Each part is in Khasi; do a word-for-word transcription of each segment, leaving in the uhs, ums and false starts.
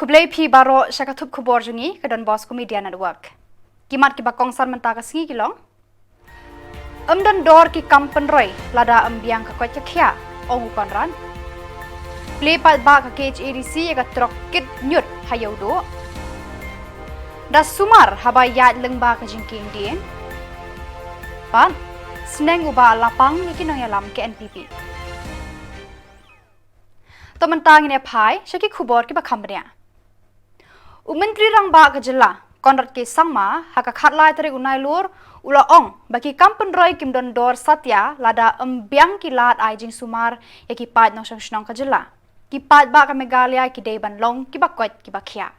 Khublei phi baroh sha ka thup khubor jong ngi ka Don Bosco Media Network. Ki mat kiba kongsan mynta ka sngi ki long: Ym don dor ki kam pynroi lada ym biang ka koit ka khiah, ong u Conrad. Plie paidbah ka K H A D C ïa ka trok kit ñiut ha Ïewduh. Da sumar haba ïaid lyngba ka jingkieng dieng. Bad sneng u Bah Lapang ïa ki nongïalam ka N P P. To mynta ngin ïa phai sha ki khubor kiba kham bniah. U Myntri Rangbah ka jylla, Conrad K Sangma, ha ka khatlai tarik u Nailur, u la ong ba ki kam pynroi kim don dor satia lada ym biang ki lad ai jingsumar ïa ki paid nongshong shnong ka jylla. Ki paidbah ka Meghalaya ki dei ban long kiba koit kiba khiah.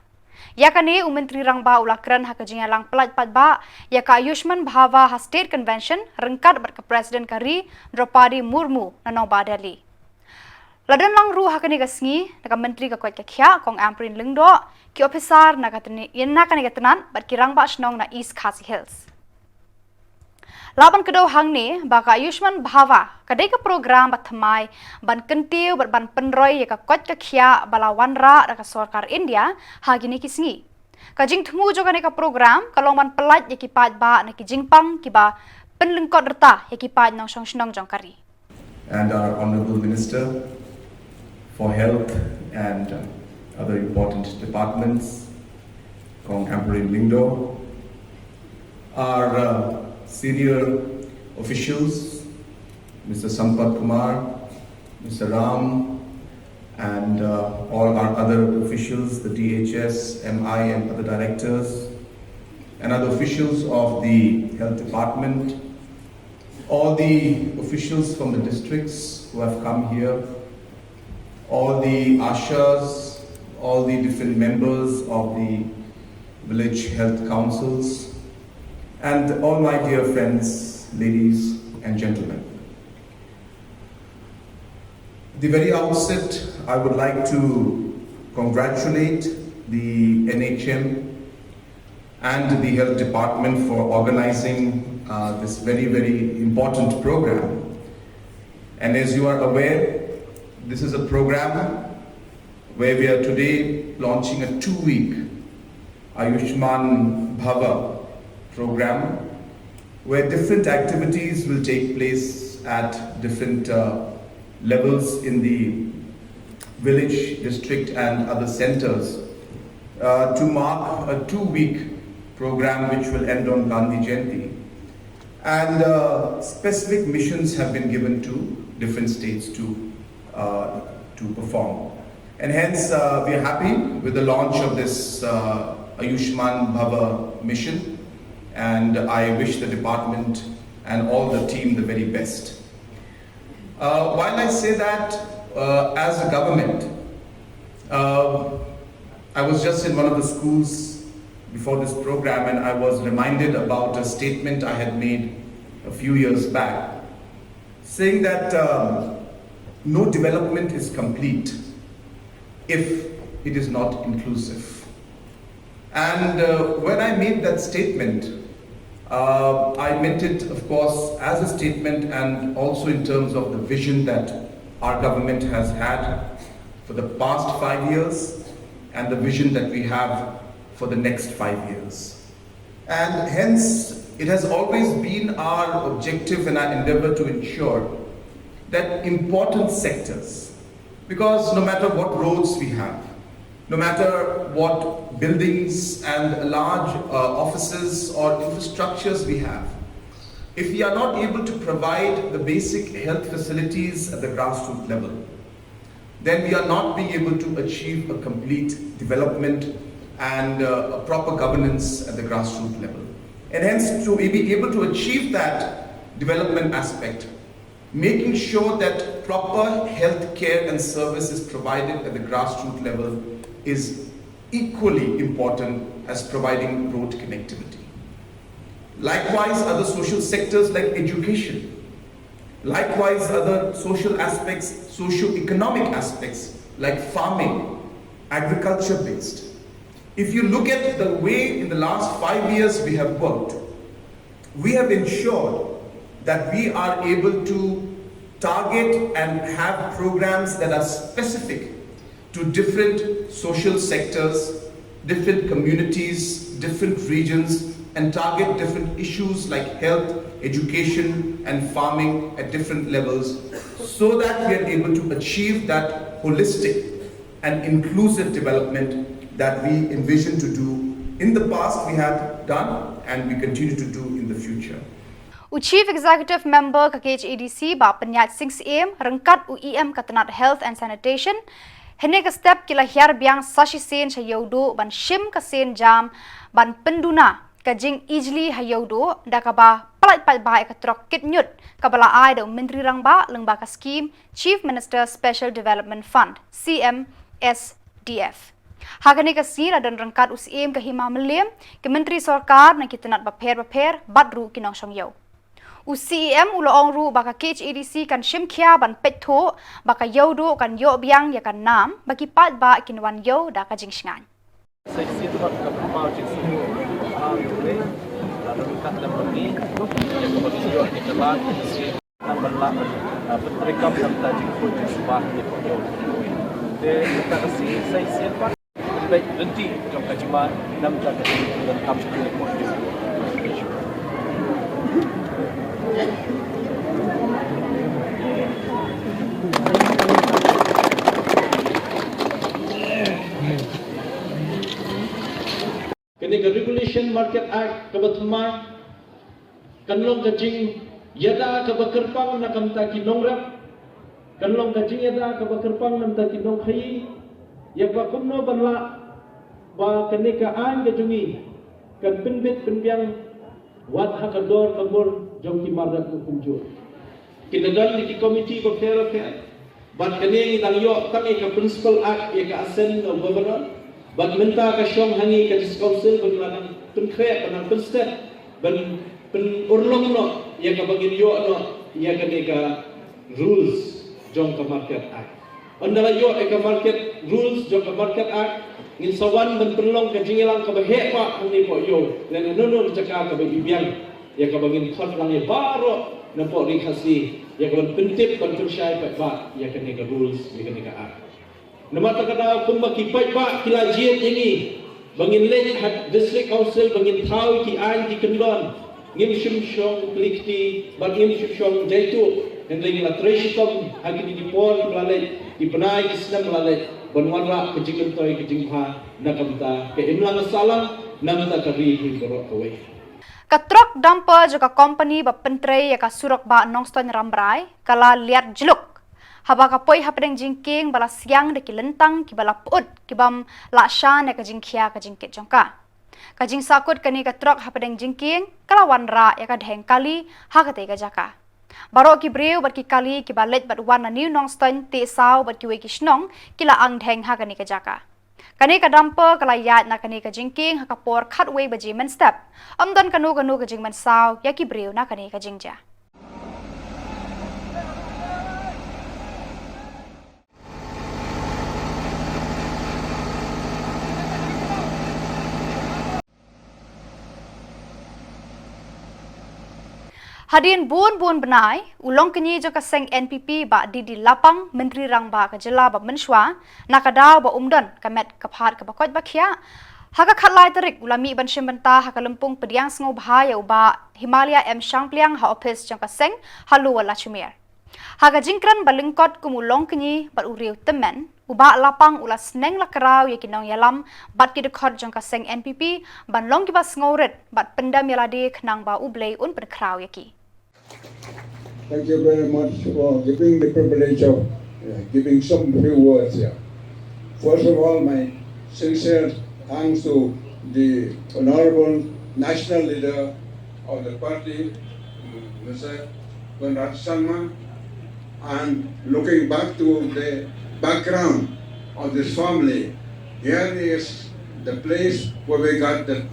Ïa kane u Myntri Rangbah u la kren ha ka jingïalang pyllait paidbah ïa ka Ayushman Bhava ha State Convention ryngkat bad ka President ka ri, Droupadi Murmu, na nongbah Delhi. La don lang ruh ha kane ka sngi da ka Myntri ka koit ka khiah, Kong Ampareen Lyngdoh, ki ophisar na ka tne-, na kane ka tnat bad ki rangbah shnong na East Khasi Hills. Lah ban kdew hangne ba ka Ayushman Bhava ka dei ka program ba thymmai ban kyntiew bad ban pynroi ïa ka koit ka khiah ba la wanrah da ka sorkar India ha kine ki sngi. Ka jingthmu jong kane ka program ka long ban pyllait ïa ki paidbah na ki jingpang kiba pynlyngkot rta ïa ki paid nongshong shnong jong ka ri. And our Honorable Minister for Health and, uh, other important departments, Kong Ampareen Lyngdoh, our, uh, senior officials, Mister Sampath Kumar, Mister Ram, and, uh, all our other officials, the D H S, M I, and other directors, and other officials of the health department, all the officials from the districts who have come here, all the ASHAs, all the different members of the village health councils, and all my dear friends, ladies and gentlemen. At the very outset, I would like to congratulate the N H M and the health department for organizing, uh, this very, very important program. And as you are aware, this is a program where we are today launching a two-week Ayushman Bhava program, where different activities will take place at different, uh, levels in the village, district, and other centers, uh, to mark a two-week program which will end on Gandhi Jayanti. And, uh, specific missions have been given to different states to, uh, to perform. And hence, uh, we are happy with the launch of this, uh, Ayushman Bhava mission. And I wish the department and all the team the very best. Uh, while I say that, uh, as a government, uh, I was just in one of the schools before this program, and I was reminded about a statement I had made a few years back, saying that, um, no development is complete if it is not inclusive. And, uh, when I made that statement, uh, I meant it, of course, as a statement and also in terms of the vision that our government has had for the past five years and the vision that we have for the next five years. And hence, it has always been our objective and our endeavor to ensure that important sectors, because no matter what roads we have, no matter what buildings and large, uh, offices or infrastructures we have, if we are not able to provide the basic health facilities at the grassroots level, then we are not being able to achieve a complete development and, uh, a proper governance at the grassroots level. And hence, to be able to achieve that development aspect, making sure that proper health care and service is provided at the grassroots level is equally important as providing road connectivity. Likewise, other social sectors like education, likewise, other social aspects, socio-economic aspects like farming, agriculture based. If you look at the way in the last five years we have worked, we have ensured that we are able to target and have programs that are specific to different social sectors, different communities, different regions, and target different issues like health, education, and farming at different levels, so that we are able to achieve that holistic and inclusive development that we envision to do. In the past, we have done and we continue to do in the future. U Chief Executive Member ka K H A D C, Bah Pyniaid Sing Syiem, ryngkat u E M ka tnat Health and Sanitation, hynne ka step ki la hiar biang sa shisien sha Ïewduh ban shim ka sien jam ban pynduna ka jingijli ha Ïewduh da kaba pyllait paidbah ïa ka trok kit ñiut kaba la ai da u Myntri Rangbah lyngba ka skhim Chief Minister Special Development Fund, C M S D F. Ha kane ka sngi la don ryngkat u Syiem ka Hima Mylliem, ki Myntri Sorkar na ki tnat bapher bapher bad ruh ki nongshong ïew. U Syiem u la ong ruh ba ka K H A D C kan shim khia ban peit thuh ba ka Ïewduh kan ïoh biang ïa ka nam ba ki paidbah kin wan ïew da ka jingshngaiñ. Sa shisien pat ka pynpaw jingsngew ha u Blei, la don kat lem bad ngi, ïa kaba ngi ïoh ïa kaba nang ban lah ban, ah, pyntreikam na ka bynta jingkhuid jingsuba ïa ka Ïewduh. Te na ka sngi sa shisien pat pynbeit lynti jong ka jingma na ka bynta ka jingkhuid jingsuba. Kane ka Regulation Market Act kaba thymmai kan long ka jingïada kaba kyrpang na ka bynta ki nongrep, kan long ka jingïada kaba kyrpang na ka bynta ki nongkhaïi, ïa kaba kumno ban lah ba kane ka aiñ ka jong ngi kan pynbit pynbiang wat ha ka dor ka mur jong ki mar rep kumjuh. Ki la don ki komiti bapher bapher. Bad kane ngi dang ïoh tang ïa ka Principal Act ïa ka Assent of Governor. Bad mynta ka shong ha ngi ka District Council ban la nang pynkhreh, ban nang pynstep, ban pynurlong noh ïa kaba ngin ïoh noh ïa kane ka rules jong ka Market Act. Ynda la ïoh ïa ka market rules jong ka Market Act, ngin sa wan ban pynlong ka jingïalang kaba heh bha hangne hapoh Ïew, lane hano hano ka jaka kaba i biang, ïa kaba ngin khot lang ïa baroh na poh Ri Khasi, ïa kaban pyntip ban pynshai paidbah ïa kane ka rules, ïa kane ka act. Namar kata ka daw kumba ki paidbah ki la jied ïa ngi ba ngin leit ha District Council ba ngin thaw ki aiñ ki kyndon, ngim shym shong kli kti bad ngim shym shong jaituh, hynrei ngi la trei shitom ha kine ki por kiba la leit, ki bnai ki snem ba la leit, ban wanrah ka jingmyntoi ka jingbha na ka bynta ka imlang ka sahlang, na ka bynta ka ri hi baroh kawei. Ka trok dumper jong ka kompani ba pyntrei ïa ka surok bah Nongstoiñ Rambrai ka la liat jluk haba ka poi hapdeng jingkieng ba la siang da ki lyntang kiba la pyut kibym lah shan ïa ka jingkhia ka jingkit jong ka. Ka jingsahkut kane ka trok hapdeng jingkieng ka la wanrah ïa ka dheng kali ha katei ka jaka. Baroh ki briew bad ki kali kiba leit bad wan na New Nongstoiñ, Tehsaw bad kiwei ki shnong ki la ang dheng ha kane ka jaka. Kane ka dumper ka la ïaid na kane ka jingkieng ha ka por khatwei baje mynstep. Ym don kano kano ka jingmynsaw ïa ki briew na kane ka jingjia. Hadien bun bun bnai, u longkñi jong ka seng N P P Bah D D Lapang, Myntri Rangbah ka jylla ba mynshwa, na ka daw ba um don ka met ka phad kaba koit ba khiah, ha ka khatlai tarik u la mih ban shim bynta ha ka lympung pdiang sngewbha ïa u Bah Himalaya M Shangpliang ha ophis jong ka seng ha Lower Lachumiere. Ha ka jingkren ba lyngkot kum u longkñi bad u riew tymmen, u Bah Lapang u la sneng la kraw ïa ki nongïalam bad ki dkhot jong ka seng N P P ban long kiba sngewrit bad pyndem ïa lade khnang ba U Blei un pynkhraw ïa ki. Thank you very much for giving the privilege of, uh, giving some few words here. First of all, my sincere thanks to the Honorable National Leader of the party, Mister Conrad Sangma, and looking back to the background of this family, here is the place where we got the,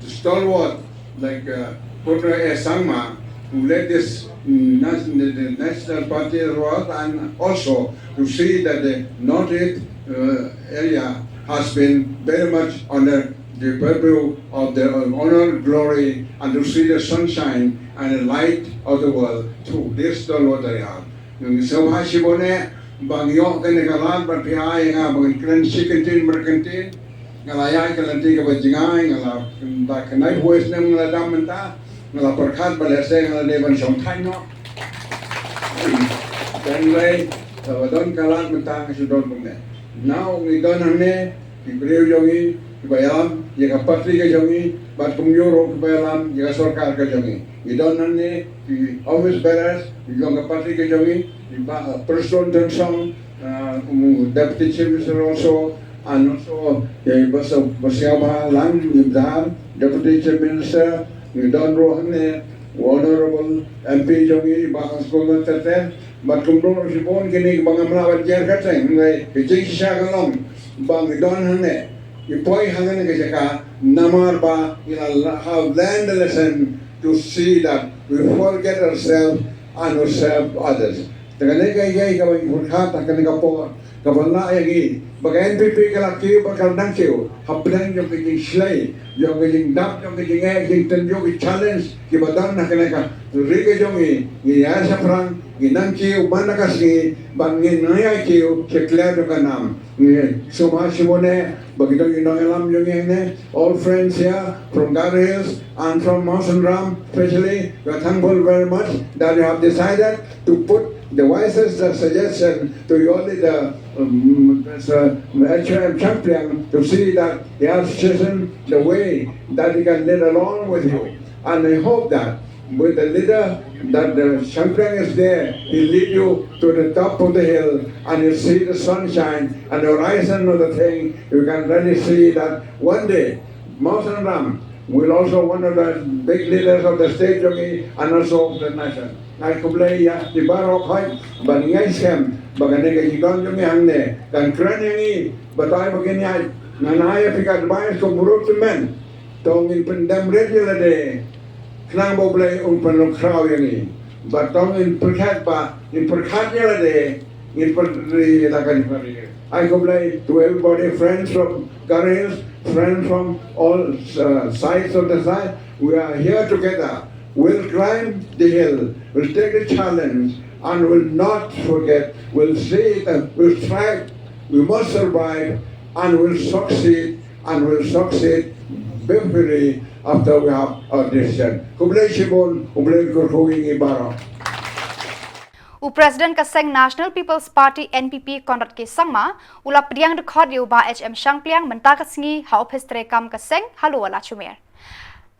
the stalwart like, uh, Conrad S. Sangma, who led this, mm, nas-, the, the National Party work, and also to see that the Northeast, uh, area has been very much under the purview of the honor, glory, and to see the sunshine and the light of the world through this stalwart area. Ngi sngewbha shibun eh, Ba ngi ïoh kane ka lad ban pynïaid ïa nga ban kren shi kyntien mar kyntien. Nga la ïaid ka lynti kaba jngai, nga la, da khyndai phew snem nga la dam mynta. Nga la pyrkhat ba lehse nga la dei ban shong thaiñ noh. Hynrei kaba don ka lad mynta nga shu don kumne. Now ngi don hangne, ki briew jong ngi kiba ïalam ïa ka party ka jong ngi, bad kumjuh ruh kiba ïalam ïa ka sorkar ka jong ngi. Ngi don hangne ki office bearers ki jong ka party ka jong ngi, i Bah Prestone Tynsong, uh, um, Deputy Chief Minister also, and also, yeah, Bah Sniawbhalang Dhar, Deputy Chief Minister, ngi don ruh hangne Honorable M P jong ngi, Bah Hanskumar Terter, bad kumjuh ruh shibun kine kiba ngam lah ban jer kyrteng, hynrei ka jingshisha ka long ba ngi don hangne, ngi poi hangne ka jaka namar ba ngi la, la have learned the lesson to see that we forget ourselves and we serve others. Te kane ka ïa kaba ngi pyrkhat ha kane ka por, kaba lah ïa ngi ba ka N P P ka la kiew bad ka la dang kiew hapdeng jong ka jingshlei, jong ka jingdap, jong ka jingeh, jingtynjuh, ki challenge kiba don ha kane ka ri ka jong ngi. Ngi ïa shaphrang, ngi nang kiew man la ka sngi, bad ngi nang ïa kiew sha khlem jong ka nam. Ngi sngewbha shibun eh ba ki don ki nongïalam jong ngi hangne, all friends here from Garo Hills and from Mawsynram especially, we are thankful very much that you have decided to put the wisest suggestion to your leader, um, Mister H M Shangliang, to see that he has chosen the way that he can lead along with you. And I hope that with the leader that the Shangliang is there, he lead you to the top of the hill and you see the sunshine and the horizon of the thing. You can really see that one day Mawsynram will also one of the big leaders of the state jong ngi and also of the nation. Ai khublei ïa phi baroh, hoi ban ngi ai skhem ba kane ka jingdon jong ngi hangne kan kren ïa ngi, batai ba kin ïa, ngan ai ïa phi ka advice kum u briew tymmen. To ngin pyndem rit ïa lade khnang ba U Blei un pynlong khraw ïa ngi. Bad to ngin pyrkhat ba ngin pyrkhat ïa lade, ngin pyrkhat ïa la ka jingpyrkhat. Ai khublei to everybody, friends from Garo Hills, friends from all, uh, sides of the side. We are here together. We'll climb the hill. We'll take the challenge and we'll not forget. We'll see it and we'll strive. We must survive and we'll succeed and we'll succeed beautifully after we have our decision. Khublei shibun, U Blei un kyrkhu ïa ngi baroh. U President ka seng National People's Party, N P P, Conrad K Sangma, u la pdiang dkhot ïa u Bah H M Shangliang mynta ka sngi ha ophis treikam ka seng ha Lower Lachumiere.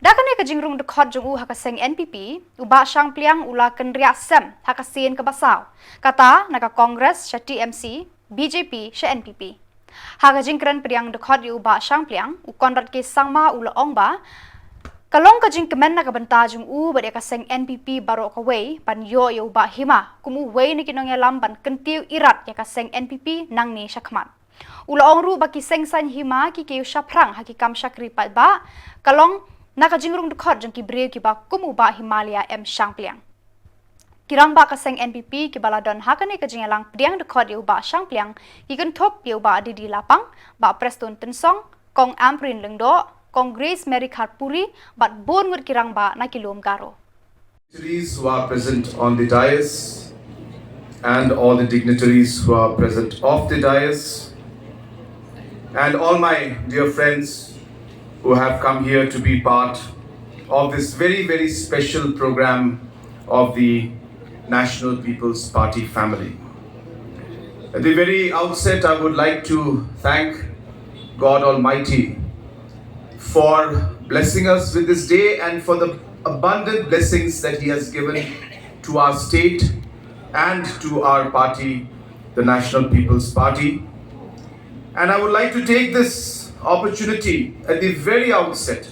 Da kane ka jingrung dkhot jong u ha ka seng N P P, u Bah Shangliang u la kynriah sem ha ka sien kaba saw, kata na ka Congress sha T M C, B J P sha N P P. Ha ka jingkren pdiang dkhot ïa u Bah Shangliang, u Conrad K Sangma u la ong ba ka long ka jingkmen na ka bynta jong u bad ïa ka seng N P P baroh kawei ban ïoh ïa u Bah Hima kum uwei na ki nongïalam ban kyntiew irat ïa ka seng N P P nangne shakhmat. U la ong ruh ba ki seng saiñ hima ki kiew shaphrang ha ki kam shakri paidbah, ka long na ka jingrung dkhot jong ki briew kiba kum u Bah Himalia M Shangliang. Ki rangbah ka seng N P P kiba la don ha kane ka jingïalang pdiang dkhot ïa u Bah Shangliang ki kynthup ïa u Bah D D Lapang, Bah Prestone Tynsong, Kong Ampareen Lyngdoh, Kong Grace Mary Kharpuri bad bun ngut ki rangbah na ki lum Garo. Dignitaries who are present on the dais and all the dignitaries who are present off the dais and all my dear friends who have come here to be part of this very, very special program of the National People's Party family. At the very outset, I would like to thank God Almighty for blessing us with this day and for the abundant blessings that He has given to our state and to our party, the National People's Party. And I would like to take this opportunity at the very outset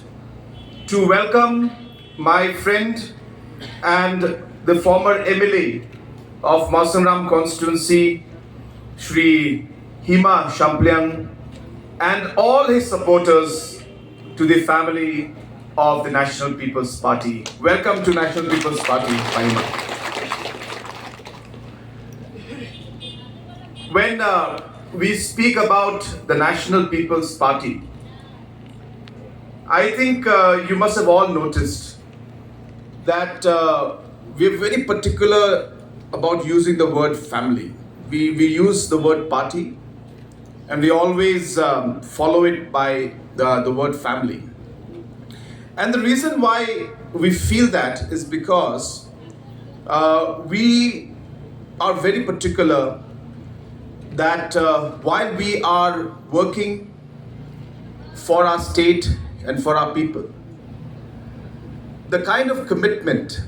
to welcome my friend and the former M L A of Mawsynram constituency, Shri Hima Shangliang, and all his supporters to the family of the National People's Party. Welcome to National People's Party, Hima. When, uh, we speak about the National People's Party, I think, uh, you must have all noticed that, uh, we're very particular about using the word family. We, we use the word party, and we always um, follow it by the, the word family. And the reason why we feel that is because uh, we are very particular that uh, while we are working for our state and for our people, the kind of commitment,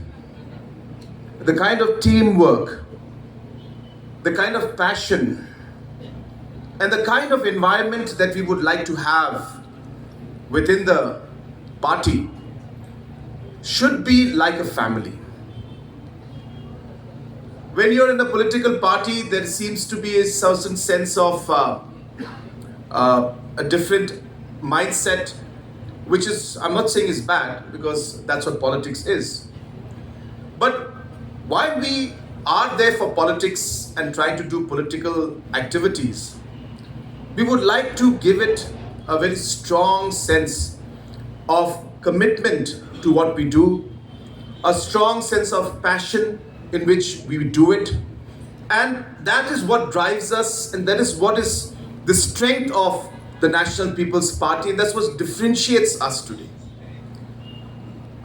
the kind of teamwork, the kind of passion, and the kind of environment that we would like to have within the party should be like a family. When you're in a political party, there seems to be a certain sense of uh, uh, a different mindset, which is, I'm not saying is bad, because that's what politics is. But while we are there for politics and trying to do political activities, we would like to give it a very strong sense of commitment to what we do, a strong sense of passion in which we do it. And that is what drives us, and that is what is the strength of the National People's Party, and that's what differentiates us today.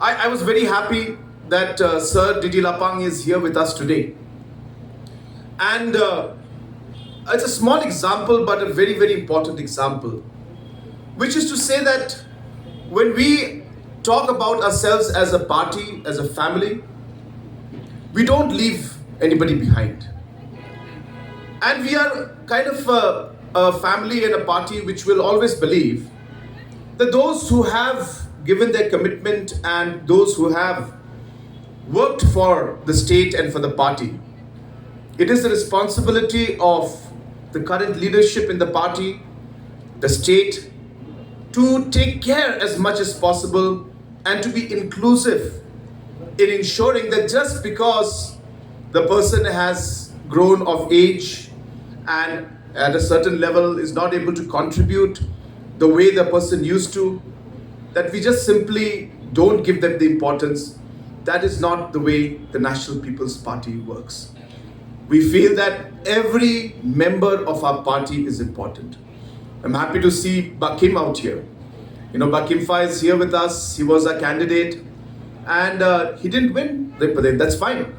I, I was very happy that uh, Sir Didier Lapang is here with us today. And uh, it's a small example, but a very, very important example, which is to say that when we talk about ourselves as a party, as a family, we don't leave anybody behind. And we are kind of a, a family and a party which will always believe that those who have given their commitment and those who have worked for the state and for the party, it is the responsibility of the current leadership in the party, the state, to take care as much as possible and to be inclusive in ensuring that just because the person has grown of age and at a certain level is not able to contribute the way the person used to, that we just simply don't give them the importance. That is not the way the National People's Party works. We feel that every member of our party is important. I'm happy to see Bah Kim out here. You know, Bah Kim Fai is here with us. He was a candidate, and uh, he didn't win. But then that's fine.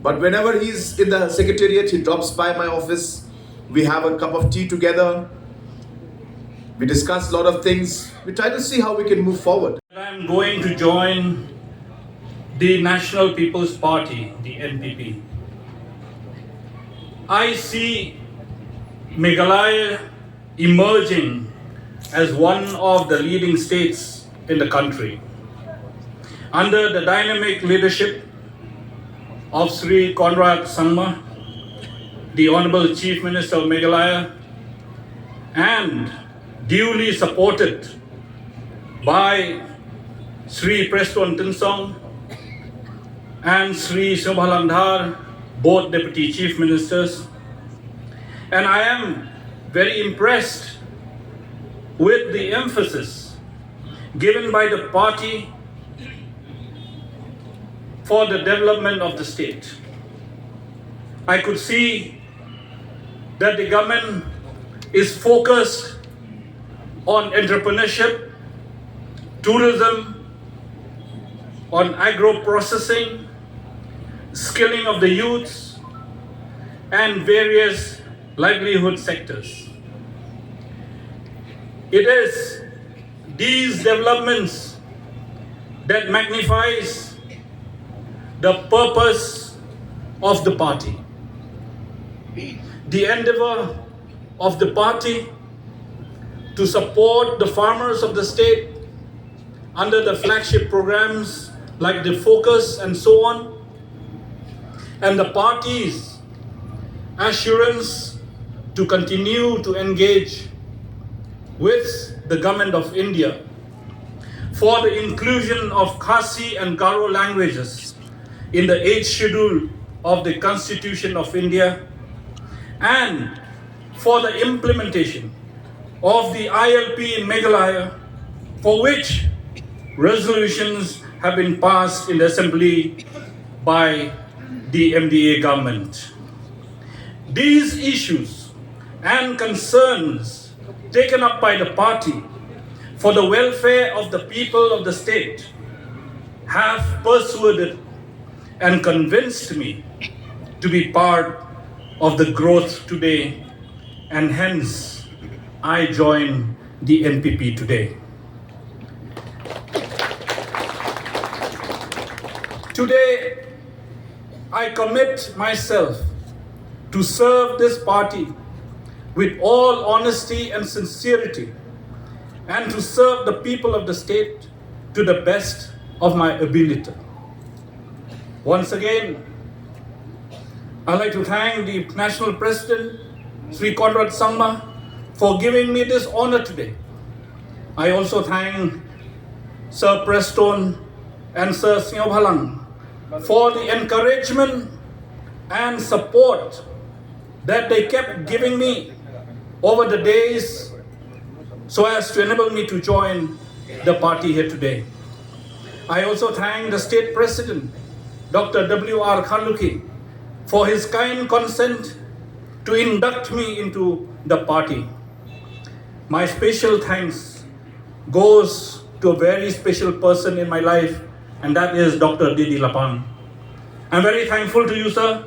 But whenever he's in the secretariat, he drops by my office. We have a cup of tea together. We discuss a lot of things. We try to see how we can move forward. I'm going to join the National People's Party, the N P P. I see Meghalaya emerging as one of the leading states in the country. Under the dynamic leadership of Sri Conrad Sangma, the Honorable Chief Minister of Meghalaya, and duly supported by Sri Prestone Tynsong and Sri Shobha Landhar, both Deputy Chief Ministers. And I am very impressed with the emphasis given by the party for the development of the state. I could see that the government is focused on entrepreneurship, tourism, on agro-processing, skilling of the youths, and various livelihood sectors. It is these developments that magnifies the purpose of the party. The endeavor of the party to support the farmers of the state under the flagship programs like the Focus and so on, and the party's assurance to continue to engage with the Government of India for the inclusion of Khasi and Garo languages in the eighth schedule of the Constitution of India, and for the implementation of the I L P in Meghalaya, for which resolutions have been passed in the Assembly by the M D A government. These issues and concerns taken up by the party for the welfare of the people of the state have persuaded and convinced me to be part of the growth today, and hence I join the N P P today. Today, I commit myself to serve this party with all honesty and sincerity, and to serve the people of the state to the best of my ability. Once again, I'd like to thank the National President, Sri Conrad Sangma, for giving me this honor today. I also thank Sir Prestone and Sir Sniawbhalang for the encouragement and support that they kept giving me over the days so as to enable me to join the party here today. I also thank the state president, Doctor W R Kharlukhi, for his kind consent to induct me into the party. My special thanks goes to a very special person in my life, and that is Doctor Didi Lapang. I'm very thankful to you, sir.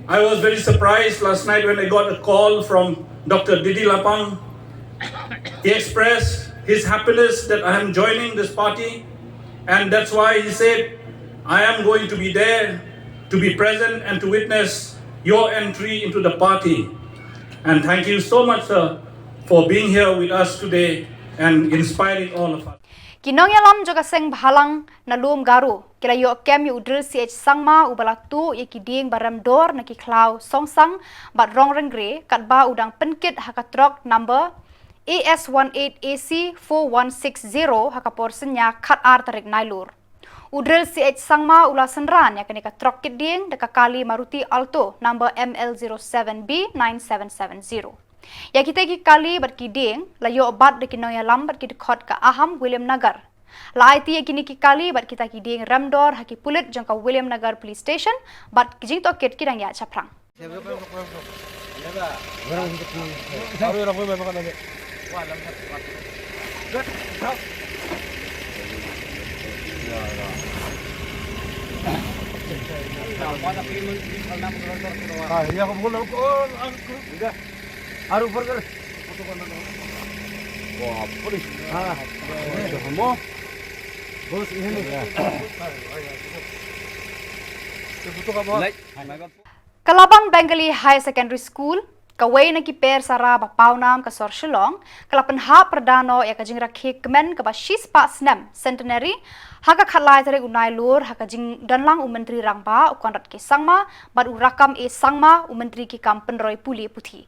I was very surprised last night when I got a call from Doctor Didi Lapang. He expressed his happiness that I am joining this party, and that's why he said, "I am going to be there to be present and to witness your entry into the party." And thank you so much, sir, for being here with us today and inspiring all of us. Ki nongïalam jong ka seng bhalang na Lum Garo ki la ïoh kem ïa u Dril C H Sangma uba la tuh ïa ki dieng ba rem dor na ki khlaw Songsang bad Rongrengre, katba u dang pynkit ha ka trok number A S one eight A C four one six zero ha ka por synñia khatar tarik Nailur. U Dril C H Sangma u la synran ïa kane ka trok kit dieng da ka kali Maruti Alto number M L zero seven B nine seven seven zero. Ïa kita ki kali bad ki dieng la ïoh bat da ki nongïalam bad ki dkhot ka Aham Williamnagar. La aiti ïa kine ki kali bad kita ki dieng rem dor ha ki pulit jong ka Williamnagar Police Station bad ki jingtohkit ki dang ïaid shaphrang. Ka Laban Bengali Higher Secondary School, kawei na ki pyrsa ba pawnam ka sor Shillong, ka la pynhap pyrda noh ïa ka jingrakhe kmen kaba shispah snem, centenary, ha ka khatlai tarik u Nailur ha ka jingdonlang u Myntri Rangbah u Conrad K Sangma bad u Rakkam A Sangma u Myntri ki kam pynroi pule puthi.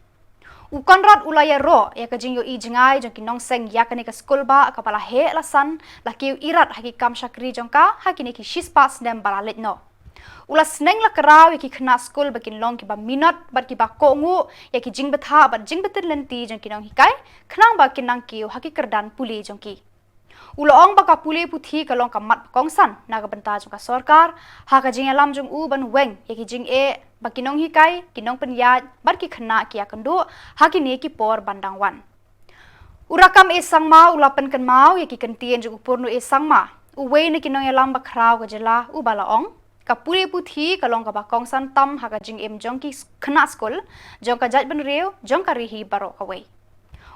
U Conrad u la ïaroh ïa ka jingïohi jngai jong ki nongseng ïa kane ka skul ba kaba la heh la san, la kiew irat ha ki kam shakri jong ka ha kine ki shispah snem ba la leit noh. U la sneng la kraw ïa ki khynnah skul ba kin long kiba minot bad kiba kohnguh ïa ki jingbthah bad jingbtin lynti jong ki nonghikai, khnang ba kin nang kiew ha ki kyrdan pule jong ki. U la ong ba ka pule puthi ka long ka mat ba kongsan na ka bynta jong ka sorkar, ha ka jingïalam jong u ban weng ïa ki jingeh ba ki nonghikai, ki nongpynïaid bad ki khynnah ki ïakynduh ha kine ki por ban dang wan. U Rakkam A Sangma u la pynkynmaw ïa ki kyntien jong u Purno A Sangma, uwei na ki nongïalam ba khraw ka jylla, uba la ong, ka pule puthi ka long kaba kongsan tam ha ka jingim jong ki khynnah skul, jong ka jaitbynriew, jong ka ri hi baroh kawei.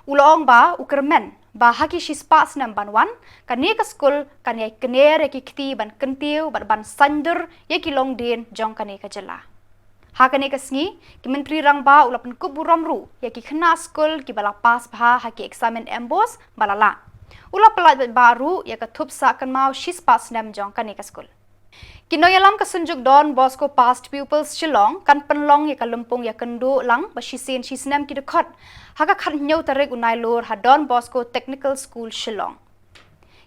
U la ong ba u kyrmen ba ha ki shispah snem ban wan, kane ka skul kan ïai kner ïa ki kti ban kyntiew bad ban saiñdur ïa ki longdien jong kane ka jylla. Ha kane ka sngi, ki Myntri Rangbah u la pynkup burom ruh ïa ki khynnah skul kiba la pass bha ha ki eksamin MBOSE ba la lah. U la pyllait paidbah ruh ïa ka thup sah kynmaw shispah snem jong kane ka skul. Ki nongïalam ka Synjuk Don Bosco Past Pupils Shillong kan pynlong ïa ka lympung ïakynduh lang ba shisien shisnem ki dkhot ha ka khathynñiew tarik u Nailur ha Don Bosco Technical School Shillong.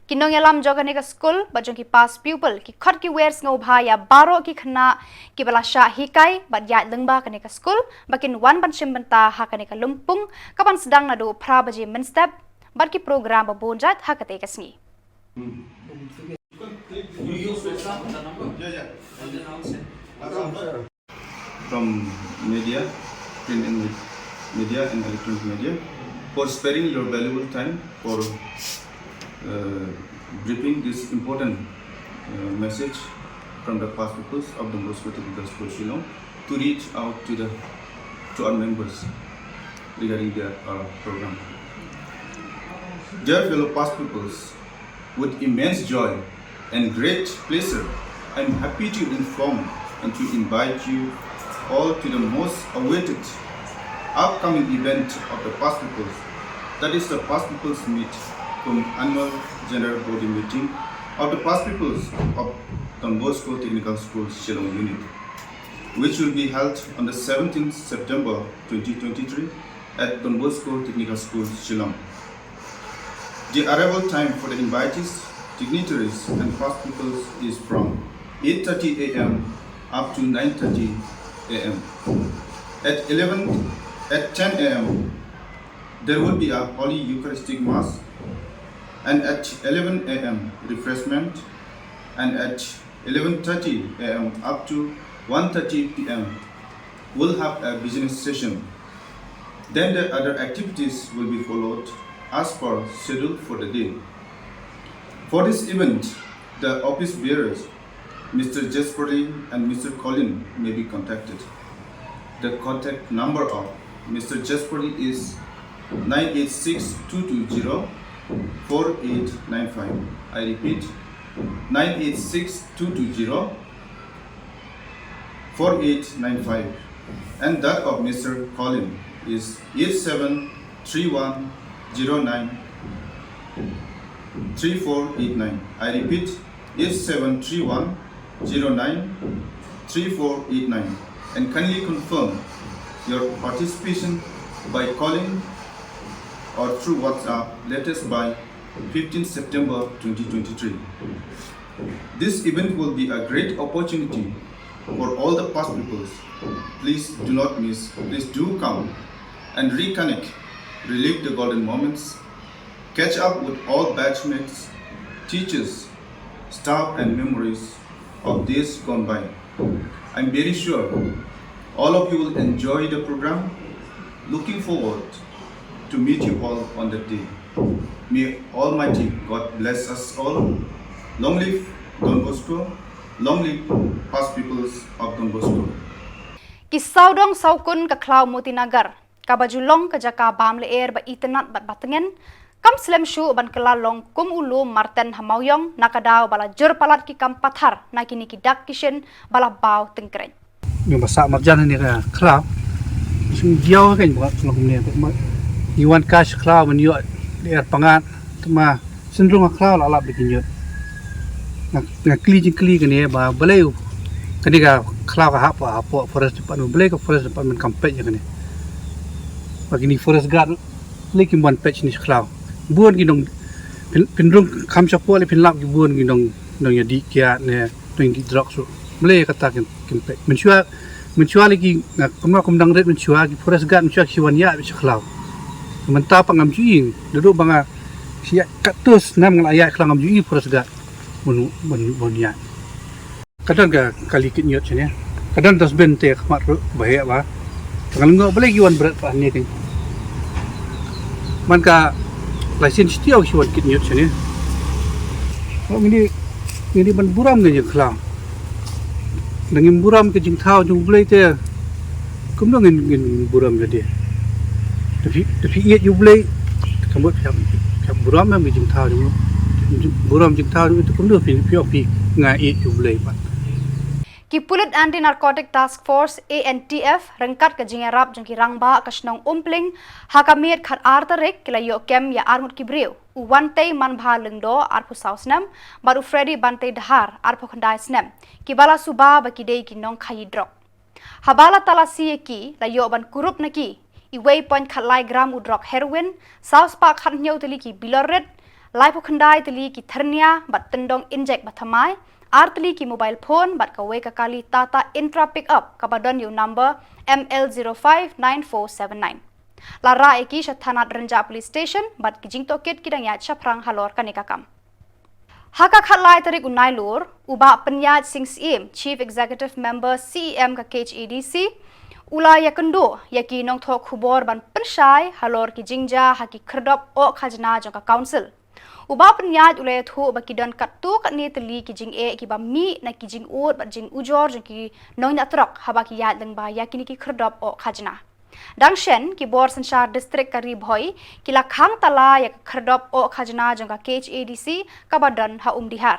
Ki nongïalam jong kane ka skul bad jong ki past pupil ki khot ki wer sngewbha ïa baroh ki khynnah kiba la shah hikai bad ïaid lyngba kane ka skul ba kin wan ban shim bynta ha kane ka lympung, ka ban sdang naduh phra baje mynstep bad ki program ba bun jait ha katei ka sngi. from media, print and med- media and electronic media, for sparing your valuable time for uh, briefing this important uh, message from the past pupils of Don Bosco Technical School Shillong to reach out to the to our members regarding their uh, program. Dear fellow past pupils, with immense joy and great pleasure, I am happy to inform and to invite you all to the most awaited upcoming event of the past pupils, that is the past pupils meet cum annual general body meeting of the past pupils of Don Bosco Technical School Shillong unit, which will be held on the seventeenth September twenty twenty-three at Don Bosco Technical School Shillong. The arrival time for the invitees, dignitaries and past pupils is from eight thirty a m up to nine thirty a m. At eleven, at ten a m, there will be a Holy Eucharistic Mass, and at eleven a m refreshment, and at eleven thirty a m up to one thirty p m we'll have a business session. Then the other activities will be followed as per schedule for the day. For this event, the office bearers, Mister Jasperly and Mister Colin, may be contacted. The contact number of Mister Jasperly is nine eight six two two zero four eight nine five. I repeat, nine eight six two two zero four eight nine five, and that of Mister Colin is eight seven three one zero nine three four eight nine. I repeat, eight seven three one zero nine three four eight nine, and kindly confirm your participation by calling or through WhatsApp latest by fifteenth September twenty twenty-three. This event will be a great opportunity for all the past pupils. Please do not miss. Please do come and reconnect, relive the golden moments, catch up with all batchmates, teachers, staff, and memories of days gone by. I'm very sure all of you will enjoy the program. Looking forward to meet you all on that day. May Almighty God bless us all. Long live Don Bosco. Long live past pupils of Don Bosco. Ki sawdong sawkun ka khlaw Motinagar, kaba ju long ka jaka bam lyer ba itynnad bad ba tngen, kam slem shuh ban kylla long kum u lum marten ha Mawiong na ka daw ba la jur palat ki kam pathar na kine ki dak ki shin ba la baw tyngkreiñ. Ngi ba sah marjan ne ka khlaw. Sing jiaw ka ba long ne ma. Ngi wan ka khlaw ban ïoh lyer pangat ma. Syndrong ka khlaw la lap da ki ñiut. Nga, nga kylli jingkylli kane ba balei u. Kane ka khlaw ka hap, hap forest department, balei ka forest department kam peit ïa kane. Ba kine forest guard lei kim wan peit shane sha khlaw. Bun ki nong pyn, pynrung kham shapoh lei pynlap ki bun ki nong, nong ïa dih kiad ne nong ïa dih drok shuh. Balei kata kim, kim peit. Mynshuwa Mynshuwa lei ki, nga kumno kum dang rit mynshuwa ki forest guard mynshuwa ki wan ïaid sha khlaw. Mynta pat ngam ju i, naduh ba nga shu ïaid katto snem nga la ïaid khlaw ngam ju i forest guard. Bun, bun, bun ïaid. Ka don ka kali kit ñiut shane. Ka don dustbin te khmat ruh ba heh ba. Te nga lyngngoh balei ki wan bret pat hangne te. Man ka license shuh ki wan kit ñiut shane. Ngi dei, ngi dei ban burom ngi ïa khlaw. Nangim burom ka jingthaw jong U Blei te. Kumno ngin, ngin burom ïa de. Te phi, te phi ïeit ïa U Blei. Ka mut phi hap, phi hap burom ïa ka jingthaw jong U. Burom jingthaw jong U te kumno phi, phi ïoh phi nga ïeit ïa U Blei pat. Ki Pulit Anti Narcotic Task Force, A N T F, ryngkat ka jingïarap jong ki rangbah ka shnong Umpling, ha ka miet khat ar tarik ki la ïoh kem ïa arngut ki briew. U Wantei Manbha Lyngdoh arphew saw snem, bad u Freddy Bantei Dhar arphew khyndai snem, kiba la suba ba ki dei ki nongkhaïi drok. Haba la talasi ïa ki, la ïoh ban kurup na ki, iwei point khatlai gram u drok heroin, saw spah khathynñiew tylli ki bilor rit, laiphew khyndai tylli ki thyrnia, bad tyndong injek ba thymmai, ar tylli ki mobile phone, bad kawei ka kali Tata Intra pickup, kaba don ïa u number M L zero five nine four seven nine. La rah ïa ki sha thanat Rynjah Police Station, bad ki jingtohkit ki dang ïaid shaphrang halor kane ka kam. Ha ka khatlai tarik u Nailur, u Bah Pynïaid Sing Syiem, Chief Executive Member C E M ka K H A D C, u la ïakynduh ïa ki nongthoh khubor ban pynshai halor ki jingjia ha ki khyrdop oh khajna jong ka Council. U Bah Pynïaid u la ïathuh ba ki don katto katne tylli ki jingeh kiba mih na ki jingud bad jingujor jong ki nongñiah trok haba ki ïaid lyngba ïa kine ki khyrdop oh khajna. Dang shen, ki bor synshar district ka Ri Bhoi ki la khang tala ïa ka khyrdop oh khajna jong ka K H A D C kaba don ha Umdihar.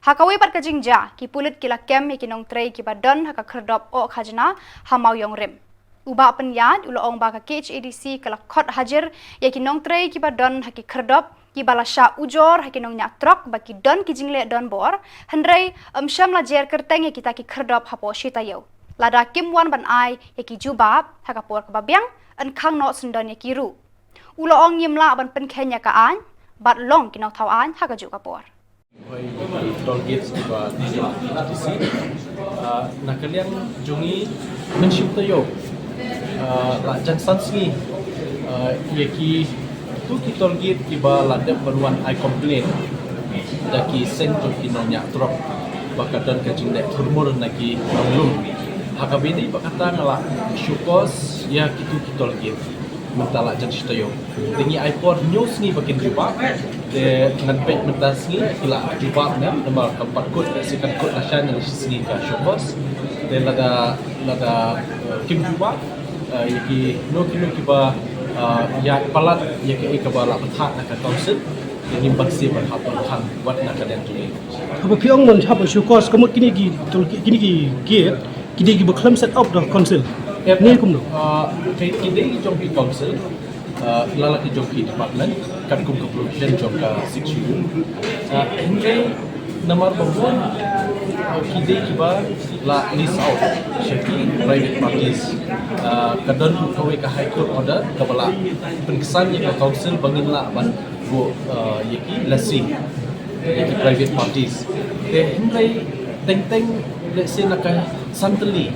Ha kawei pat ka jingjia, ki pulit ki la kem ïa ki nongtrei kiba don ha ka khyrdop oh khajna ha Mawïong Rim. U Bah Pynïaid u la ong ba ka K H A D C ka la khot hajir ïa ki nongtrei kiba don ha ki khyrdop kiba la shah ujor ha ki nongñiah trok ba ki don ki jingleh donbor, hynrei ym shym la jer kyrteng ïa kita ki khyrdop hapoh shi taïew. Lada kim wan ban ai ïa ki jubab ha ka por kaba biang, yn khang noh syndon ïa ki ruh. U la ong ngim lah ban pynkheiñ ïa ka aiñ bad long ki nongthaw aiñ ha kajuh ka por. Hoi, toll gate kiba D C, ah, na ka liang jong ngi mynshwa taïew, ah, la jan san sngi, ah, ïa ki, tu ki toll gate kiba la dep ban wan ai complain da ki seng jong ki nongñiah trok ba ka don ka jingleh thurmur na ki nonglum. Ha kaba ïadei bad kata nga la show cause ïa kitu ki toll gate mynta la jan shi taïew. Te ngi ai por hynñiew sngi ba kin jubab. Te ngan peit mynta sngi ki la jubab ne, namar kam pat kut, se kan kut la sha ne la shi sngi ka show cause. Te lada, lada, eh, kim jubab, eh, ïa kino kino kiba, eh, ïa palat ïa kaei kaba la bthah na ka council, te ngim banse ban hap ban khang wat na ka liang jong ngi. Haba phi ong ban hap ban show cause, ka mut kine ki, kine ki gate ki dei kiba khlem set up da council. Yep. Ne kumno? Ah, ki, ki dei jong ki council, ah, la la ki jong ki department, katkum ka provision jong ka Sixth Schedule. Ah, hynrei namar ba bun, ah, ki dei kiba la lease out sha ki private parties. Ah, ka don kawei ka High Court order kaba la pynksan ïa ka council ba ngin lah ban buh, ah, ïa ki lessee ïa ki private parties. Te hynrei teng teng, let's say, na ka san tylli,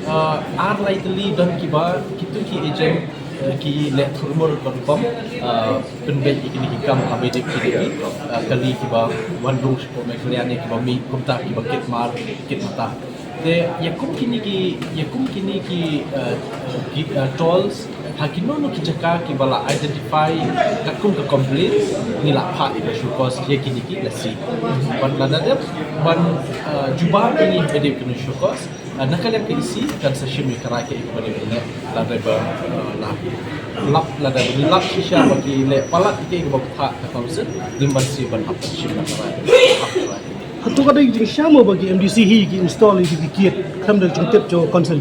ah, ar lai tylli don kiba kitu ki agent, ah, ki leh thurmur ka rukom, ah, pynbeit ïa kine ki kam ha ba ïadei ki, ah, kali kiba wan rung shapoh Meghalaya ne kiba mih kumta kiba kit mar kit mata. Te ïa kum kine ki, ïa kum kine ki, eh, ki, eh, tolls ha kino kino ki jaka kiba la identify katkum ka complaint, ngi la phah ïa ka show cause ïa kine ki lessee. Bad lada dep ban, eh, jubab ïa kine ki show cause, eh, na ka liang ka E C kan sa shim ïa ka rai kaei kaba dei ban leh, lada ba, eh, la lap, lada ba lap shisha ba ki leh palat ïa kaei kaba bthah ka council, ngim banse ban hap ban shim ïa ka rai. Hato ka dei jingshisha mo ba ki M D C hi ki install ïa ki gate khlem da jingtip jong council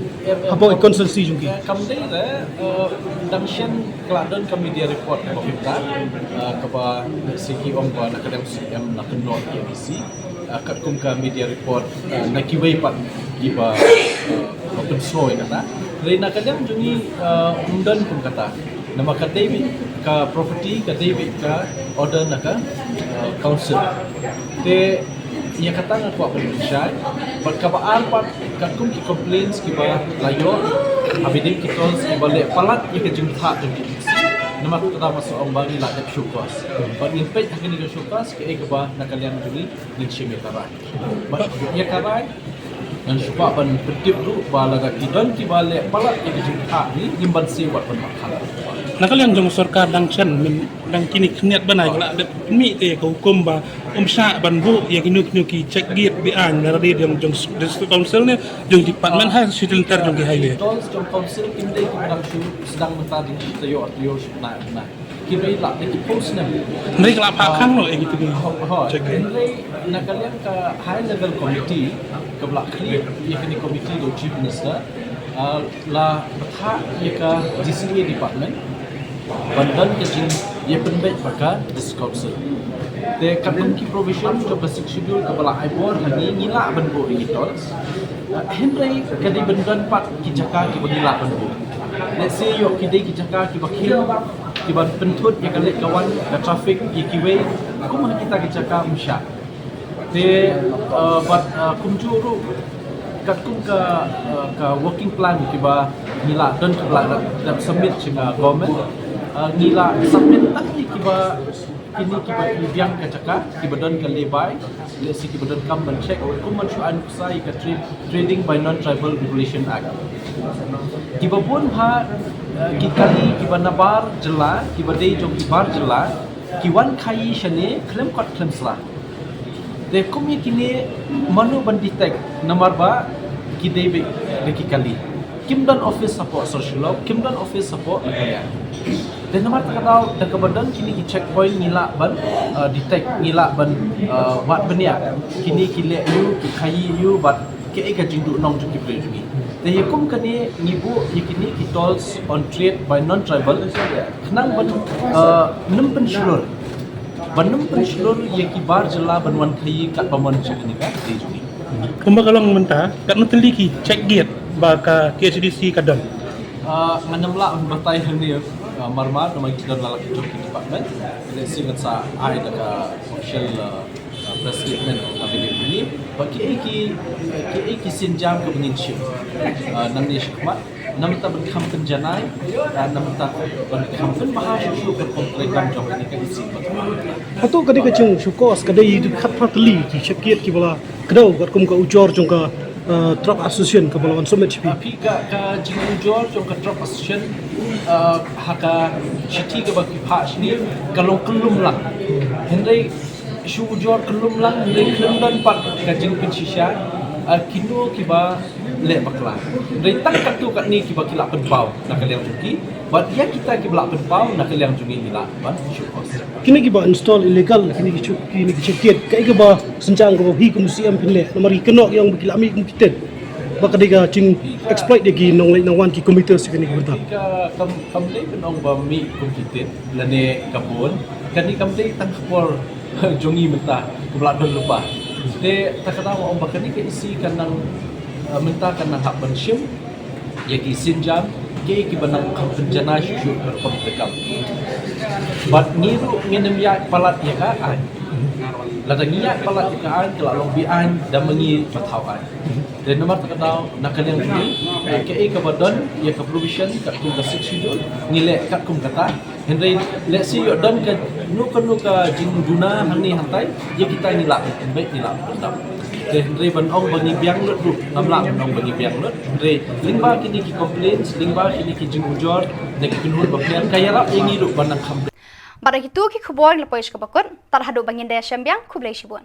hapoh constituency jong ki? Eh, kam dei re, eh, dang shen ka la don ka media report kaba kumta, eh, kaba, eh, C E M ong ba na ka dang C E M na kynnoh ïa M D C, eh, katkum ka media report, eh, na kiwei pat kiba, eh, ba pynsngew ïa kata. Hynrei na ka liang jong ngi, eh, ym don kum kata. Namar ka dei beit ka property, ka dei beit ka order na ka, eh, council. Te ïa kata nga kwah ban pynshai. Bad kaba ar pat, katkum ki complaints kiba la ïoh, ha ba ïadei ki tolls kiba leh palat ïa ka jingbthah jong ki M D C. Namar kata ba sa ong ba ngi la dep show cause. Bad ngin peit ha kane ka show cause kaei kaba na ka liang jong ngi ngin shim ïa ka rai. Bad ïa ka rai ngan shu kwah ban pyntip ruh ba lada ki don kiba leh palat ïa ka jingbthah hi, ngim banse wat ban hap khang. Na ka liang jong sorkar dang shen, myn, dang kine khyndiat bnai ka la dep mih te ka hukum ba ym shah ban buh ïa kino kino ki check gate be-aiñ, na ka liang jong, jong district council ne jong department ha shi tylli jong ki highway. Tolls jong council kim dei kiba dang shu sdang mynta, dang shu taïew ar taïew shu bnai ar bnai. Ki dei la dei ki post ne. Hynrei ka la phah khang noh ïa ki, ki ho, ho. Check gate. Hynrei na ka liang ka high level committee kaba la khlieh ïa kane committee da u Chief Minister, ah, la bthah ïa ka D C A department ban don ka jingïapynbeit bad ka District Council. Te katkum ki provision jong ka Sixth Schedule kaba la ai bor ha ngi, ngi lah ban buh ïa ki tolls. Ah, hynrei ka dei ban don pat ki jaka kiba ngi lah ban buh. Let's say, ïoh ki dei ki jaka kiba khim, kiban pynthut ïa ka leit ka wan ka traffic ïa kiwei, kum ha kita ki jaka ym shah. Te, uh, bad, uh, kumjuh ruh katkum ka, uh, ka working plan kiba ngi la don, kiba la dep submit sha ka government, uh, ngi la submit tang ïa kiba Kine kiba biang ka jaka, kiba don ka lay-by, lehse kiba donkam ban check, kum ban shu ai nuksa ïa ka tra-, Trading by Non-Tribal Regulation Act. Kiba bun ha, eh, ki kali, kiba nabar jylla, kiba dei jong ki bar jylla, ki wan khaïi shane khlem kot khlem sla. Te kum ïa kine mano ban detect, namar ba ki dei beit da ki kali. Kim don office hapoh sor Shillong, kim don office hapoh Meghalaya. Te namar kata ka daw, da kaba don kine ki checkpoint ngi lah ban, uh, detect, ngi lah ban, uh, wad bniah kine ki leh aiu, ki khaïi aiu, bad kaei ka jingduhnong jong ki briew jong ngi. Te ïa kum kane ngi buh ïa kine ki tolls on trade by non-tribal, khnang ban, uh, nym pynshlur, ban nym pynshlur ïa ki bar jylla ban wan khaïi katba mon sha kane ka ri jong ngi. Kumba ka long mynta, katno tylli ki check gate ba ka K H A D C ka don? Ah, ngan ym lah ban batai hangne, ah, marmar, namar ki don la ki jong ki department. Lehse ngan sa ai da ka official, ah, ah, press statement ha kane ka sngi. Ba kiei ki, kiei ki sienjam kaba ngin shim, ah, nangne shakhmat. Namar ban kham pynjanai, ah, namar ban kham pynbha shuh shuh ka rukom treikam jong kane ka E C ba ka. Hato kane ka jing show cause ka dei khatphra tylli ki check gate kiba la kdew katkum ka ujor jong ka, eh, Truck Association kaba la wan submit sha phi? Ah, phi, ka, ka jingujor jong ka Truck Association, ah, ha ka shithi kaba ki phah shane ka long kyllum lang. Hynrei shu ujor kyllum lang, hynrei khlem don pat ka jingpynshisha, ah, kino kiba leh bakla. Hynrei tang katto katne kiba ki la pynpaw na ka liang jong ki, bad ïa kita kiba la pynpaw na ka liang jong ngi, ngi lah ban show cause. Kine kiba install illegal, kine ki check, kine ki check gate, kaei kaba sienjam kaba phi kum u C M phin leh, namar ki kynnoh ki ong ba ki la mih kum ki tit, ba ka dei ka jing exploit ïa ki nongleit nongwan, ki commuters, kine ki bynta. Ka, kam, kam dei ban ong ba mih kum ki tit lane ka bun, kane kam dei tang ka por jong ngi mynta kaba la don lypa. Te ta ka daw ong ba kane ka E C kan nang, eh, mynta kan nang hap ban shim ïa ki sienjam kiei kiba nang kham pynjanai shuh shuh ka rukom treikam. Bad ngi ruh ngin ym ïaid palat ïa ka aiñ. Lada ngi ïaid palat ïa ka aiñ, ka la long be-aiñ da ma ngi ba thaw aiñ. Te namar ta ka daw, na ka liang jong ngi, eh, kaei kaba don ïa ka provision katkum ka Sixth Schedule, ngi leh katkum kata. Hynrei lehse ïoh don kano kano ka jingduna hangne hangtai, ïa kita ngi lah ban pynbeit, ngi lah ban pyndap. Te hynrei ban ong ba ngi biang lut ruh, ngam lah ban ong ba ngi biang lut. Hynrei lyngba kine ki complaints, lyngba kine ki jingujor na ki kynhun bapher, ka ïarap ïa ngi ruh ban nang kham. Bad da kitu ki khubor ngi la poi sha kaba kut, tad haduh ba ngin da ïashem biang, khublei shibun.